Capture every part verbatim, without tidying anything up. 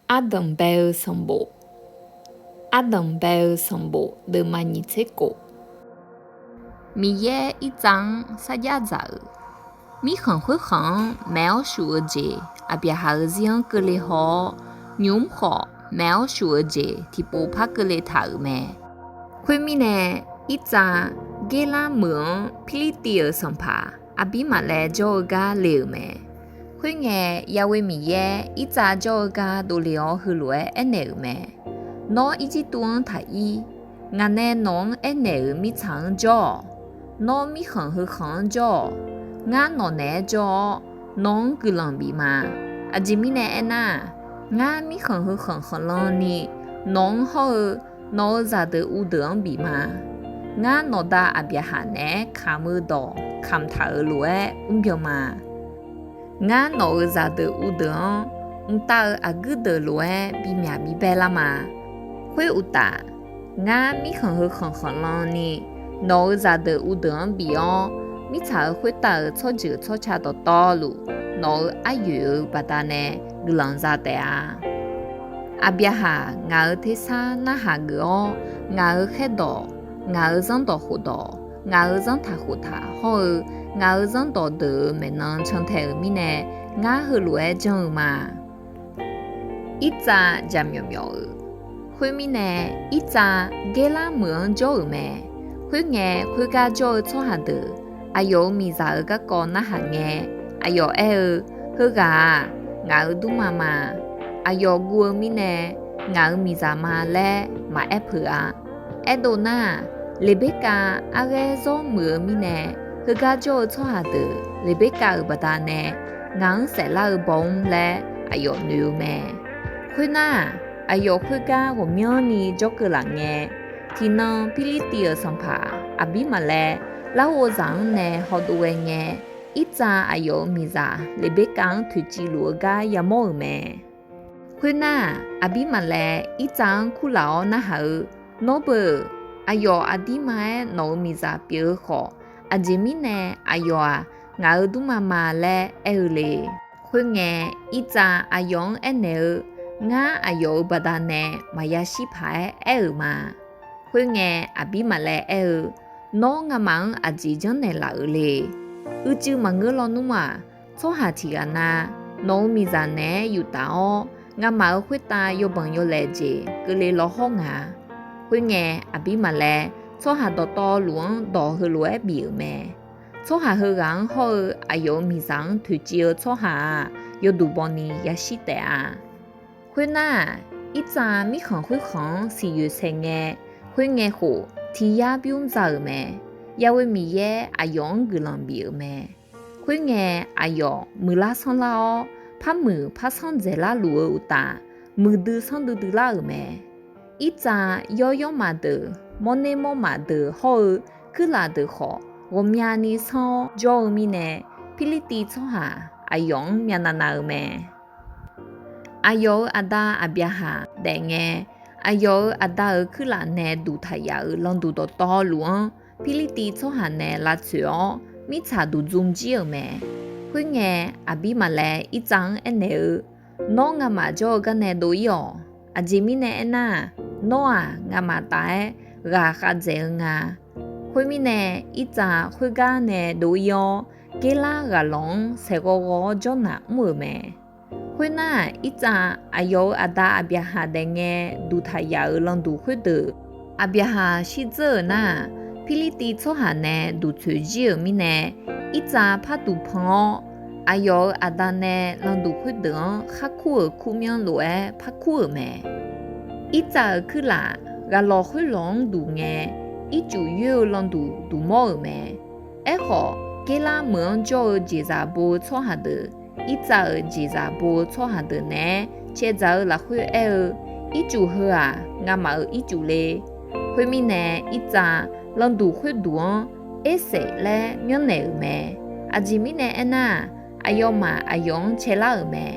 Ardanq bae-eu sanqbof. Ardanq bae-eu sanqbof deuvma nyiq tser kof. Miqyaer Irtsav-anr sarjax dzaq-euq. Mirkhanq khoerkhanq-anr maeq-awr shuf-eu jeq Aqbyaqhaq-euq zir-anr keuvle haw-awr, nymq-mr khawf maeq-awr shuf-eu jeq tiqpov par keuvle taq-euq mae. Khoermirnae, Irtsav Gerlar meuq-anr Pirlirtiv-euq sanqpaq Aqbirmaqlaev jawr-eu gar le-euq mae. Khoerngae, Ya'we Miqyaer Irtsav jawr-eu gar dovle-awr heulof-aer aernaeq-euq mae. Nawr Irjirtuv-anr taq ir. Ngaq nae nawq-anr aernaeq-euq mirtsaq-anr jawr-awq. Nawr mirkhanq heukhanq-anr jawr-awq. Ngar nawq naeq-aer jawr-awr, nawq-anr guiqlanq bif ma. Aqjeq mirnae aernar, ngar mirkhanq heukhanq khanqlan ni nawq-anr hawr-eu nawq-euq zaqdeuq uvdeuq-anr bif ma. Ngar nawqda Aqbyaqhaq naeq-aer kamq-eu dawq kamq taq-euq lof-aer mrbyan ma. Ngar nawq-euq zaqdeuq uvdeuq-anr mqtav-eu aqguir deuq lof-aer bimyaq bibae lar ma. Khoeruqtaf, ngar mirkhanq heukhanq khanqlan ni nawq-euq zaqdeuq uvdeuq-anr bif-awr, mirtsaq-euq khoertav-euq tsawrjeuq tsawrca dawqtawvluf nawq-euq aryoeq-euq baqdanae guiqlanq za taef-a. Aqbyaqhaq ngaq-euq tersar narhaq geuf-awr, ngaq-euq khaerdawq, ngaq-euq zanrdawq khofdawq, ngaq-euq zanrtaq khoftaq hawr-eu ngaq-euq zanrdawq deuq-euq maeqnan cantae-euq mirnae, ngar heulof-aer janr-eu ma. Irtsav jaqmyawf myawf-euq. Khoermirnae, Irtsav Gerlar meuq-anr jawr-euq mae. Khoerngae, khoergar jawr-eu tsawrhaq deuq aqyawf-euq miqzaq-euq garkawv narhaq ngae, aqyawf aer-eu, Heughaq-aq, ngaq-euq dmrma ma. Aqyawf guv-eu mirnae, ngaq-euq miqzaq ma laer maqaer peuq-a. Aerdov nar-aq, Leqberkav arghaer zawr muiq-eu mirnae, heugar jawr-eu tsawrhaq deuq Leqberkav-euq baqdanae ngaq-anr saeflar-eu baw-mr laer aqyawf noeq-eu mae. Khoernar-aq, aqyawf khoergar ghawqmyanrni jawrkeuv laf ngae, tiqnan Pirlirtiv-euq sanqpaq Aqbirmaqlaev larghov zaq-anr nae hawdov ghae ngae, Irtsav aqyawf-euq miqzaq Leqberkav-anr toeqciv luf-eu gar yamawr-euq mae. Khoernar-aq, Aqbirmaqlaev Irtsav-anr kurlaf-awr narhaq-eu, Nawr beu-euq, aqyawf aqdirma-aer nawq-euq miqzaq pyeuf-eu khawf, aqjeq mirnae aqyawf-aq, ngaq-euq dmrma ma laer aer-eu le. Khoerngae, Irtsav aqyawf-anr aernaeq-eu, Ngar aqyawf-euq baqdanae maqya shir paq-aer aer-euq ma. Khoerngae, Aqbirmaqlaev aer-eu, Nawr ngamaf-anr aqjeq janrnaeq laf-euq le. Uicuiv maqngeur lawnmr-aq, tsawrhaq tiq ghaq na nawq-euq miqzaq naeq-aer yuftaf-awr, ngamaf-euq khoertav yawbanq yawlaeq jeq keuvle lawhawr nga. Khoerngae, Aqbirmaqlaev tsawrhaq dawqtawvluf-anr dawq heulof-aer bif-euq mae. Tsawrhaq heughaq-anr hawr-eu aqyawf-euq miqzaq-anr toeqciv-eu tsawrhaq-aq, yawduq bawni yashir taef-a. Khoernar-aq, Irtsav mirkhanq khoerkhanq-anr siqyoeq saeq ngae, khoerngae khof tiq yar bymr za-euq mae. Ya'we Miqyaer aqyawf-anr guiqlanq bif-euq mae. Khoerngae, aqyawf muiqlar sanrlar-awr, par muiq par sanr dzaeqlar luf-eu uqtaf, muiqdui sanrdui dui lar-euq mae. Irtsav yawr yawrmaf deuq, mawrner mawrmaf deuq hawr-eu kuirlaf deuq khawf, ghawqmyani sanr-awr jawr-eu mirnae, Pirlirtiv tsawrhaq aqyawf-anr myavnav nav-eu mae. Aqyawf-euq aqda Aqbyaqhaq daefngae, aqyawf-euq aqda-euq kuirlaf nae duqtaq yaf-euq landuq dawqtawvluf-anr Pirlirtiv tsawrhaq nae lavtsoeq-awr, mirtsaq duq dzmr jir-euq mae. Khoerngae, Aqbirmaqlaev Irtsav-anr aernaeq-eu, Nawr ngamaf jawr-eu garnae dov-ir-awq. Aqjeq mirnae aernar-aq, nawr-aq, ngamaf taf-aer ghaq khavdzaeq-eu nga. Khoermirnae, Irtsav khoergar nae dov-ir-awr, Gerlar ghaq lawq-anr saeqghawv ghawv-awr jawrnaq mr-euq mae. Khoernar-aq, Irtsav aqyawf-euq aqda Aqbyaqhaq daefngae duqtaq yaf-euq landuq khoerdeuq, Aqbyaqhaq shirdzeur-euq nar-aq, Pirlirtiv tsawrhaq nae duqtsoeq jir-euq mirnae, Irtsav par duq pan-awr, aqyawf-euq aqda nae landuq khoerdeuq-anr khar kur-euq kurmyanr lof-aer par kur-euq mae. Irtsav-euq kuirlaf ghaq lawq khoerlawq-anr duq ngae, ircuf yoer-eu landuq duq mawr-euq mae. Aerkhawf, Gerlar meuq-anr jawr-eu jeqzaq bo-eu tsawrhaq deuq, Irtsav-euq jeqzaq bo-eu tsawrhaq deuq naeq-aer caevdzaq-eu lafkhoer aer-eu, Ircuf heu-aq, ngamaf-euq ircuf le. Khoermirnae, Irtsav landuq khoerduq-anr Erseq laer myanrnaeq-euq mae. Aqjeq mirnae aernar-aq, aqyawfmaf aqyawf-anr caelar-euq mae.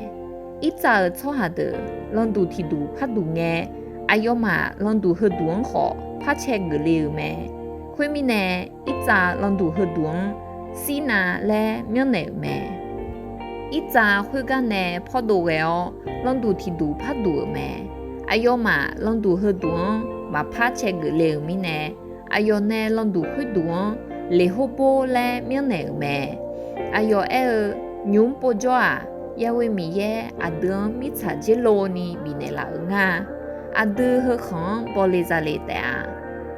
Irtsav-euq tsawrhaq deuq landuq tiqduq par duq ngae, aqyawfmaf landuq heuduq-anr khawf par cae geuf le-euq mae. Khoermirnae, Irtsav landuq heuduq-anr Sirnav laer myanrnaeq-euq mae. Irtsav khoergar nae pawrdov ghae-awr, landuq tiqduq par duq-euq mae. Aqyawfmaf landuq heuduq-anr maqpar caevgeuf le-euq mirnae, aqyawf nae landuq khoerduq-anr Leqhorbor laer myanrnaeq-euq mae. Aqyawf aer-eu, Nymq-mr povjawr-aq, Ya'we Miqyaer aqdui-anr mirtsaq dzer lov ni bifnaeq laf-euq nga. Aqdui heukhanq-anr bawle zale taef-a.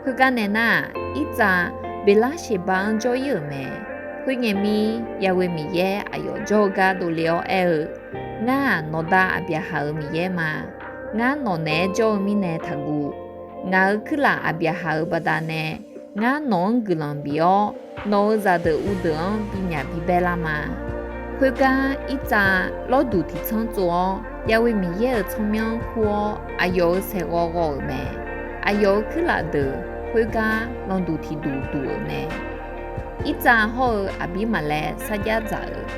Khoergar nae nar-aq, Irtsav Beqlarseqba-anr jawr-ir-euq mae. Khoerngae mir, Ya'we Miqyaer aqyawf jawr-eu gar dovle-awr aer-eu, Ngar-aq, nawqda Aqbyaqhaq-euq Miqyaer ma. Ngar nawq naeq-aer jawr-eu mirnae taqguv. Ngaq-euq kuirlaf Aqbyaqhaq-euq baqdanae, ngar nawq-anr guiqlanq bif-awr, nawq-euq zaqdeuq uvdeuq-anr bimyaq bibae lar ma. Khoergar, Irtsav lawrduq tiqtsanr tsov-awr, Ya'we Miqyaer-euq tsawrmyanr kur-awr, aqyawf-euq saeqghawv ghawv-euq mae. Aqyawf-euq kuirlaf deuq khoergar landuq tiqduq duq-euq mae. Irtsav hawr-eu Aqbirmaqlaeq sarjax dzaq-euq.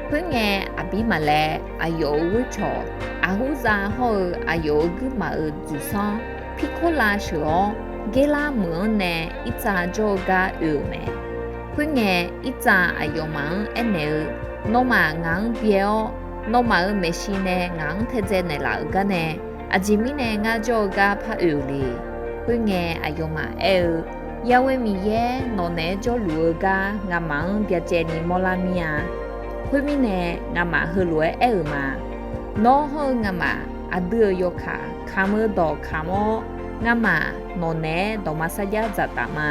Khoerngae, Aqbirmaqlaeq aqyawf-euq ghoercawq, aqhurzav hawr-eu aqyawf-euq guirmaf-euq dzoeqsanr Pirkawrlav sheuq-awr, Gerlar meuq-anr nae Irtsav jawr-eu gar oe-euq mae. Khoerngae, Irtsav aqyawfmaf-anr aernaeq-eu, Nawmaf ngaq-anr byae-awr, nawmaf-euq maeqshi nae ngaq-anr taedzae naeqlaf-euq gar nae, aqjeq mirnae ngar jawr-eu gar par oe-euq le. Khoerngae, aqyawfmaf aer-eu, Ya'we Miqyaer nawq naeq-aer jawrluf-eu gar ngamaf-anr byacaevni mawrlar mir-a. Khoermirnae, ngamaf heulof-aer aer-euq ma. Nawr hawr-eu ngamaf aqdui-euq yawkaq kamq-eu dawq kamq-awr, ngamaf nawq naeq-aer dawqma sarjax dzaqtaf ma.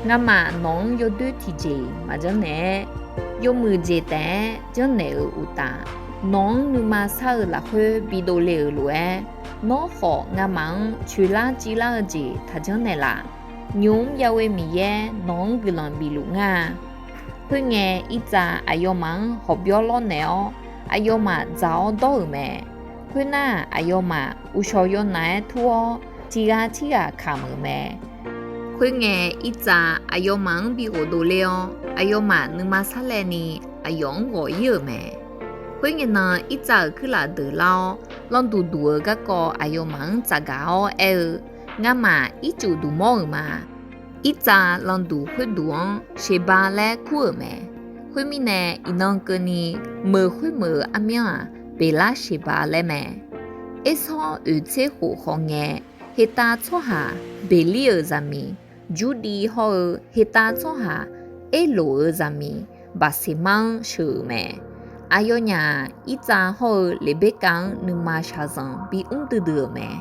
Ngamaf nawq-anr yawdoer tiqjeq maqjanr naeq-aer, yawmuiq jeq taef-aer janrnaeq-euq uqtaf, nawq-anr nuima sar-eu lafkhoer bidov le-euq lof-aer, nawr khawf ngamaf-anr coeqlar civlar-eu jeq taqjanr naeqlaf. Nymq-mr Ya'we Miqyaer nawq-anr guiqlanq bifluf ngar-a. Khoerngae, Irtsav aqyawfmaf-anr hawqbyawr lawrnaeq-awr, aqyawfmaf dzaq-awr dawr-euq mae. Khoernar, aqyawfmaf uqshawq yawnaf-aer tur-awr, tiqghaq tirghaq kamq-euq mae. Khoerngae, Irtsav aqyawfmaf-anr bi ghofdov ler-awr, aqyawfmaf nuima sarlaevni aqyawf-anr ghawq-ir-euq mae. Khoerngae nan, Irtsav-euq kuirlaf deuq lar-awr, landuq duq-eu garkawv aqyawfmaf-anr tsafgaq-awr aer-eu, Ngamaf ircuf duq mawr-euq ma. Irtsav landuq khoerduq-anr Seqba laer kur-euq mae. Khoermirnae, iqnan keuvni meuq khoermeuq-euq armyanr-aq, Beqlarseqba laer mae. Ersawr oeq tser khof khawf ngae, Heqtav tsawrhaq Beqlir-euq zaqmiq Jurdiv hawr-eu Heqtav tsawrhaq Erloq-euq zaqmiq Baqseqmar-anr sheuq-euq mae. Aqyawfnyaf-aq, Irtsav hawr-eu Leqberkav-anr nuima shaqzanq bimr duidui-euq mae.